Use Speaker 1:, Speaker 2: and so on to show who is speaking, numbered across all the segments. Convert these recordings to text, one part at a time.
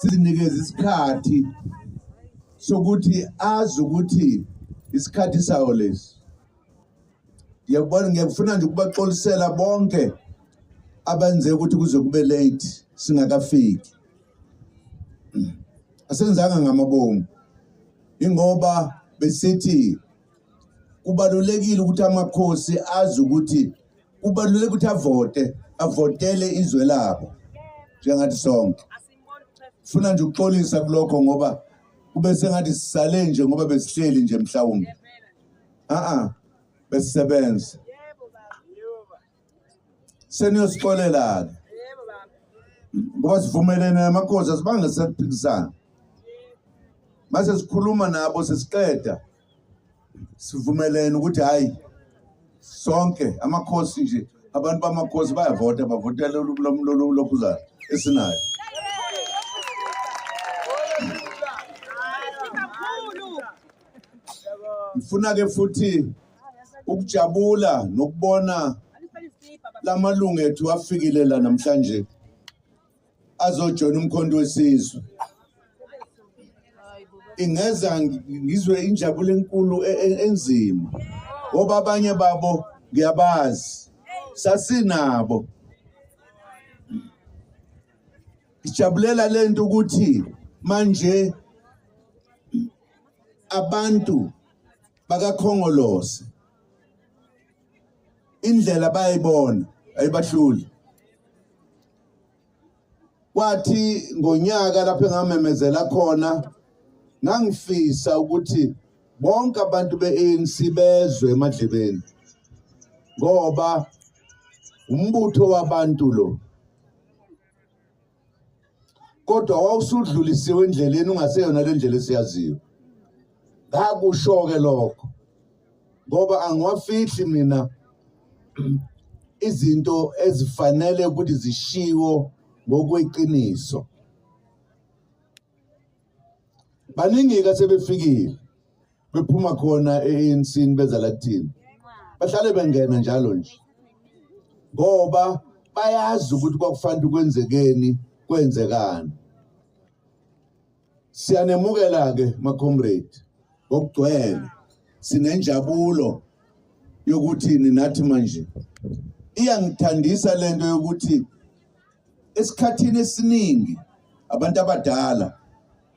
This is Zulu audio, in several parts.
Speaker 1: Sizinikeze isikhathi sokuthi azi ukuthi isikhathi sawo lesi. Ngiyakubona, ngiyakufuna nje ukubaxolisela bonke abenze ukuthi kuze kube late singakafiki. Asenzanga ngamabomu, ingoba besithi kubalulekile ukuthi amakhosi azi ukuthi kubalulekile ukuthi avote, avotele izwe labo njengathi sonke. Funa nje ukuxolisa kulokho ngoba kube sengathi sisale nje ngoba besihleli nje mhlawumbe. A-a, besisebenza. Seniyosixolela-ke ngoba sivumelene namakhosi, asibange sekuphikisana. Mase sikhuluma nabo sesiqeda sivumelene ukuthi hayi sonke amakhosi nje, abantu bamakhosi bayavota, bavotela lokhuzana esinayo. Ngifuna ke futhi ukujabula nokubona lamalungu ethu afikile la namhlanje azojoyina uMkhonto weSizwe. Ingeza ngizwe injabulo enkulu enzima ngoba abanye babo ngiyabazi, sasinabo. Ngijabulela lento ukuthi manje abantu bakaKhongolose indlela bayayibona, ayibahluli. Kwathi ngonyaka lapho engamemezela khona, ngangifisa ukuthi bonke abantu be-ANC bezwe emadlebeni, ngoba umbutho wabantu lo, kodwa wawusudlulisiwe endleleni ungaseyona le ndlela esiyaziyo. Ngakusho-ke lokho ngoba angiwafihli mina izinto ezifanele ukuthi zishiwo ngokweqiniso. Baningi-ke sebefikile bephuma khona e-ANC beza la kuthina, bahlale bengena njalo nje ngoba bayazi ukuthi kwakufanele kwenzekeni, kwenzekani. Siyanemukela-ke ma-comrade ngokugcwele, sinenjabulo yokuthi ninathi manje. Iyangithandisa lento yokuthi esikhathini esiningi abantu abadala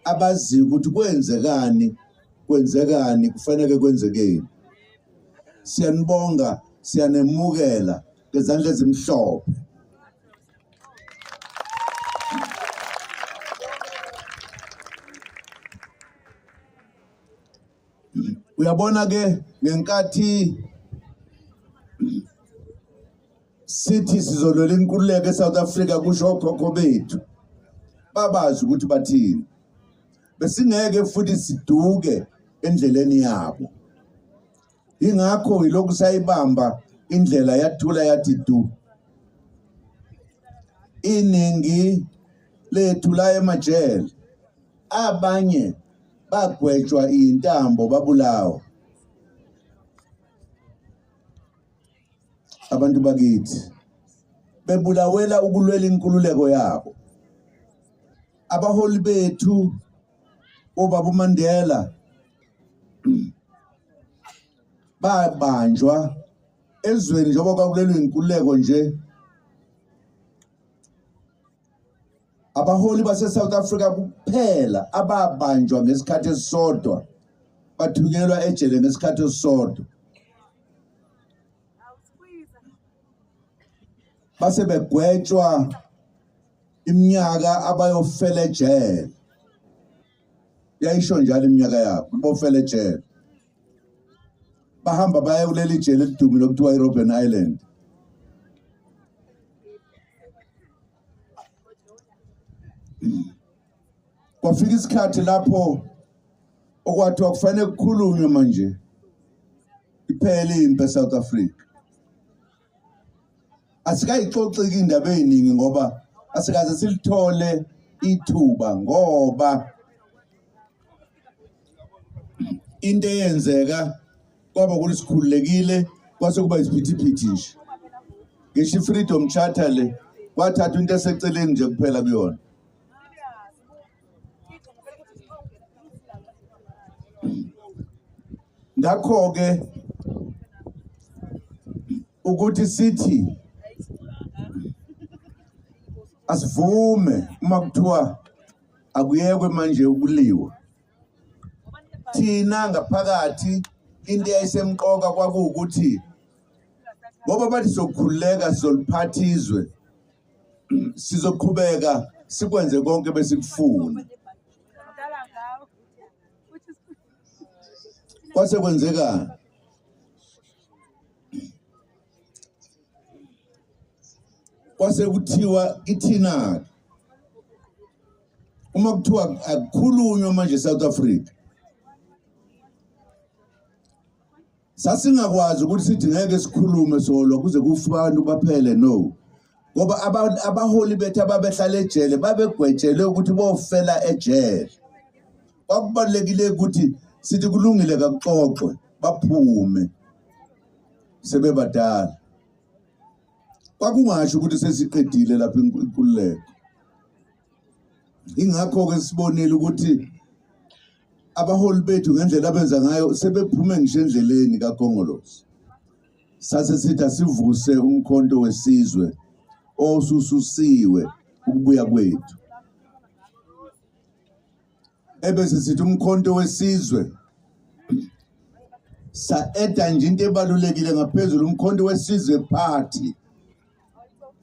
Speaker 1: abaziyo ukuthi kwenzekani, kwenzekani, kufanele kwenzekeni. Siyanibonga, siyanemukela ngezandla ezimhlophe. Uyabona ke ngenkathi sithi sizolwela inkululeko eSouth Africa, kusho okhokho bethu, babazi ukuthi bathini. Besingeke futhi siduke endleleni yabo. Ingakho yilokhu sayibamba indlela yathula yathi du. Iningi lethu la emajele, abanye bagwetshwa intambo babulawa. Abantu bakithi bebulawela ukulwela inkululeko yabo. Abaholi bethu obaba uMandela babanjwa ezweni njengoba kwakulelwa inkululeko nje. Abaholi base South Africa kuphela ababanjwa ngesikhathi esisodwa bathunyelwa ejele ngesikhathi esisodwa, base begwetshwa iminyaka abayofela ejele. Yayisho njalo iminyaka yabo, bofela ejele. Bahamba baya kuleli jele elidumile okuthiwa iRobben Island. Kwafika isikhathi lapho okwathiwa kufanele kukhulunywe manje, iphele impi eSouth Africa. Asikayixoxi indaba eziningi ngoba asikaze silithole ithuba, ngoba into eyenzeka kwaba ukuthi sikhululekile kwase kuba isiphithiphithi nje. Ngisho i-Freedom Charter le kwathathwa into eseceleni nje kuphela kuyona. Ngakho-ke ukuthi sithi asivume uma kuthiwa akuyekwe manje ukuliwa. Thina ngaphakathi into eyayisemqoka kwakuwukuthi ngoba bathi sokukhululeka sizoliphatha izwe, sizoqhubeka sikwenze konke besikufuna. Kwase kwenzekani? Kwase kuthiwa ithina uma kuthiwa akukhulunywa manje South Africa, sasingakwazi ukuthi sithi ngeke sikhulume solwa kuze kufe abantu baphele. No, ngoba abaholi bethu ababehlala ejele babegwetshelwe ukuthi bofela ejele. Kwakubalulekile ukuthi sithi kulungile kakuxoxwe baphume sebebadala. Kwakungasho ukuthi sesiqedile lapha inkululeko. Ingakho-ke sibonile ukuthi abaholi bethu ngendlela abenza ngayo sebephume ngisho endleleni kaKhongolose. Sase sithi asivuse umkhonto wesizwe osususiwe ukubuya kwethu. Ebese sithi umkhonto wesizwe sa-eda nje into ebalulekile ngaphezulu, umkhonto wesizwe party.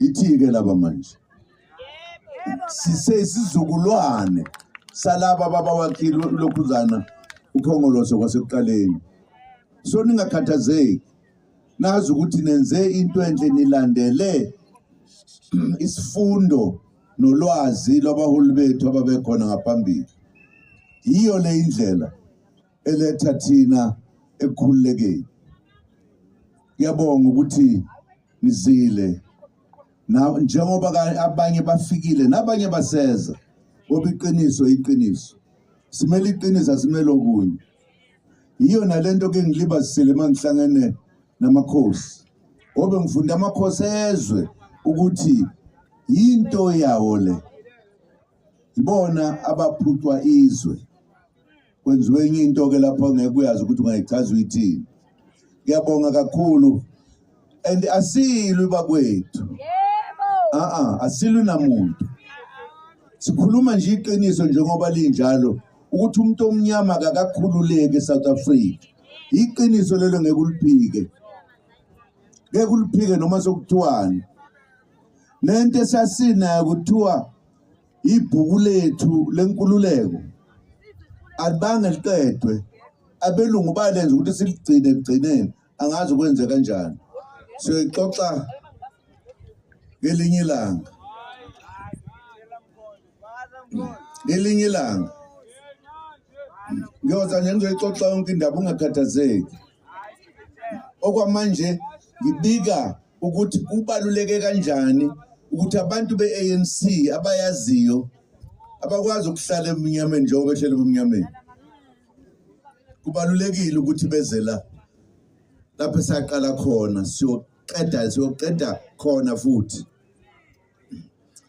Speaker 1: Ithi-ke laba manje siseyisizukulwane salaba babawakhile lokhuzana uKhongolose kwasekuqaleni. So ningakhathazeki, nazi ukuthi nenze into enhle, nilandele isifundo nolwazi lwabaholi bethu ababekhona ngaphambili. Yiyo le indlela eletha thina ekukhululekeni. Ngiyabonga ukuthi nizile na, njengoba abanye bafikile nabanye baseza, ngoba iqiniso iqiniso, simele iqiniso, asimele okunye. Yiyo nalento ke ngilibazisile mangihlangene namakhosi, ngoba ngifunda amakhosi ezwe ukuthi yinto yawo le, ibona abaphucwa izwe, kwenziwe enye into ke lapho ngeke uyazi ukuthi ungayichaza uyithini. Ngiyabonga kakhulu and asilwi bakwethu. Yebo. Asilwi namuntu. Sikhuluma nje iqiniso njengoba linjalo ukuthi umuntu omnyama akakakhululeki eSouth Africa. Iqiniso lelo ngeke uliphike. Ngeke uliphike noma sokuthiwani. Nento esasinayo kuthiwa ibhuku lethu lenkululeko alibange liqedwe, abelungu balenza ukuthi siligcine ekugcineni, angazi ukwenze kanjani. Siyoyixoxa ngelinye ilanga, ngelinye ilanga ngiyoza nje ngizoyixoxa yonke indaba, ungakhathazeki. Okwamanje ngibika ukuthi kubaluleke kanjani ukuthi abantu be-ANC abayaziyo abakwazi ukuhlala ebumnyameni njengoba behlele ebumnyameni, kubalulekile ukuthi beze la lapho esaqala khona, siyoqeda khona futhi.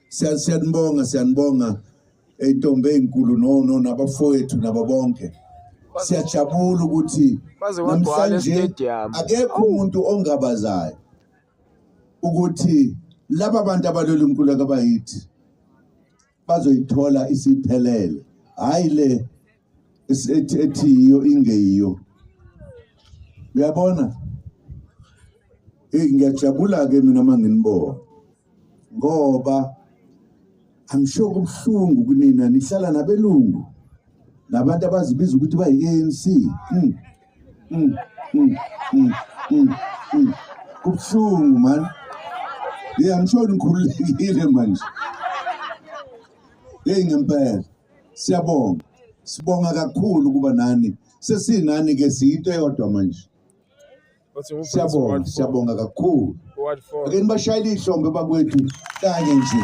Speaker 1: Siyanibonga, siyanibonga intombi ezinkulu no nabafowethu nabo bonke. Siyajabula ukuthi
Speaker 2: Kwaze kwagcwala
Speaker 1: namhlanje
Speaker 2: e-stadium.
Speaker 1: akekho umuntu ongabazayo ukuthi laba bantu abalwela inkululeko abayithi bazoyithola isiphelele, hayi le ethi yiyo ingeyiyo. Uyabona, hey, ngiyajabula ke mina manginibona, ngoba I'm sure kubuhlungu kunina nihlala nabelungu nabantu abazibiza ukuthi bayi-ANC. Kubuhlungu man. Yeah, I'm sure nikhululekile manje. Hey, ngempela siyabonga, sibonga kakhulu kuba nani, sesinani ke, siyinto eyodwa manje.
Speaker 2: Bathi ngubani?
Speaker 1: Siyabonga,
Speaker 2: Ward 4.
Speaker 1: siyabonga kakhulu.
Speaker 2: Ward 4.
Speaker 1: Ake nibashayele ihlombe bakwethu kanye nje.